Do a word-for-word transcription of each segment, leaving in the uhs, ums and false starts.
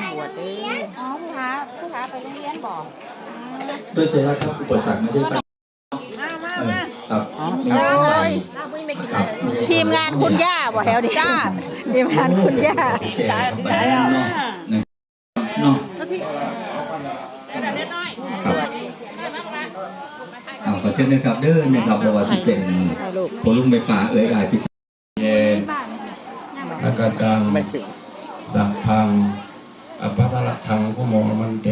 บวชเด้อ อ๋อผู้หาผู้หาไปโรงเรียนบอก ด้วยใจรักครับอุปสรรคไม่ใช่ปัญหา มามา เออ มา ครับ เอา ไม่ใช่ปัญหา เฮ้ยเราไม่ไม่กินอะไรเลย ทีมงานคุณย่าบ่แถวนี้ จ้า ทีมงานคุณย่า แก่ครับไปแล้วเนาะนะครับเนาะ แล้วพี่ ครับเอาขอเชิญนะครับเด้อนะครับเพราะว่าสิเป็น เอาลูก พอลุงไปป่าเอ้ยอายพิเศษ เย อากาจัง สัพพัง อภัทรทัง คุโมมันเต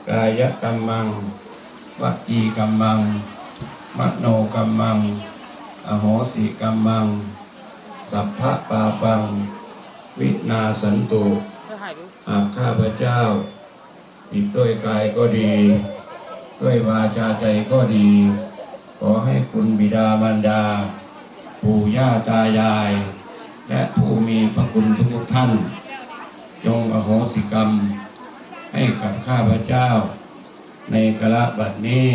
กายกัมมัง วจีกัมมัง มโนกัมมัง อโหสิกัมมัง สัพพะปาปัง วินาสสันตุ หากข้าพเจ้า ผิดด้วยกายก็ดี ด้วยวาจาใจก็ดี ขอให้คุณบิดามารดา ปู่ย่าตายาย และผู้มีพระคุณทุกๆท่าน จงอโหสิกรรม ให้กับข้าพเจ้า ในกาลบัดนี้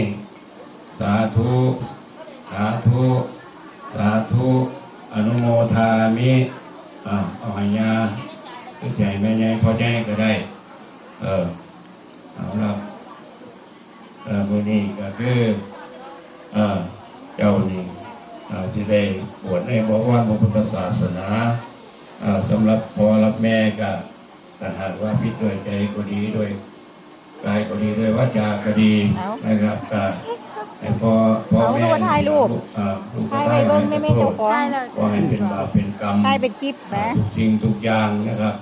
สาธุ สาธุ สาธุ อนุโมทามิ อ่าเอาให้ยาคือสิให้แม่ใหญ่พ่อใหญ่ก็ได้ เออ เอาละเอ่อมื้อนี้ก็คือเอ่อเจ้านี่เอ่อสิได้บวชในบวรพระพุทธศาสนาเอ่อสำหรับพ่อรับแม่ก็ถ้าหากว่าผิดด้วยใจก็ดีด้วยกายก็ดีด้วยวาจาก็ดี เอ้า นะครับก็ให้พ่อพ่อแม่ เอาลูกถ่ายรูป อ่าลูก ถ่ายไว้เบิ่งในแม่เจ้าของ ก็ให้เป็นบาปเป็นกรรม ถ่ายเป็นคลิปแหม ทุกสิ่งทุกอย่างนะครับ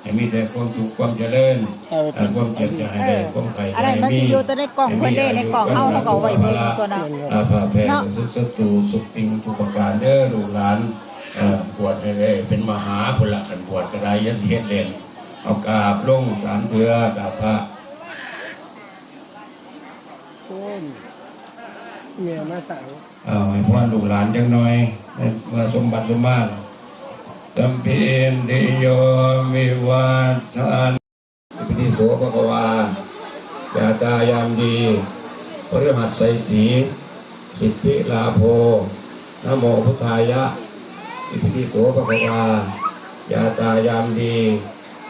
ให้มีแต่ความสุขความเจริญ เอาไปเป็น ความเจ็บอย่าให้ได้ ความไข้ อันนั้นมันสิอยู่แต่ในกล่องเพิ่นเด้ ในกล่องเฮาเฮาก็เอาไว้เบิ่งตัวนั้น อาภาพแพ้สุขศัตรูสุขสิ่งทุกประการเด้อลูกหลานเอ่อบวชให้ได้เป็นมหาพุทธละขันบวชก็ได้อย่าสิเฮ็ดเล่นเอากราบลงสามเทื่อกราบพระ โอ้ยเมียมาสั่ง เอาให้พรลูกหลานจังหน่อยเมื่อสมบัติสมมาตรสัมพีนติโยวิวัชชัน อิติปิโสภะคะวา ยาตายามดีพฤหัสไสสีสิทธิลาโภนะโมพุทธายะ อิติปิโสภะคะวา ยาตายามดี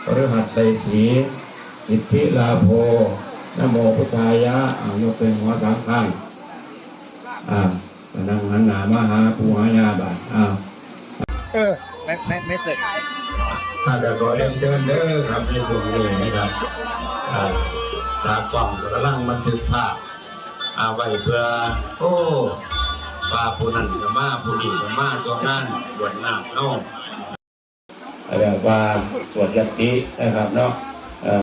พฤหัสไสสีสิทธิลาโภนะโมพุทธายะเอายกเป็นหัวสามข้างอ่านั่งหันหน้ามาหาปู่หาย่าบาดอ้าว เออ ไม่ไม่ไม่เสร็จ ถ้าจะขอเรียนเชิญเด้อครับในช่วงนี้นะครับอ่าตากล้องกำลังบันทึกภาพเอาไว้เพื่อ โอ้ว่าผู้นั้นก็มาผู้นี้ก็มาตัวงานบวชนาคเฮาแบบว่าสวดยัตตินะครับเนาะ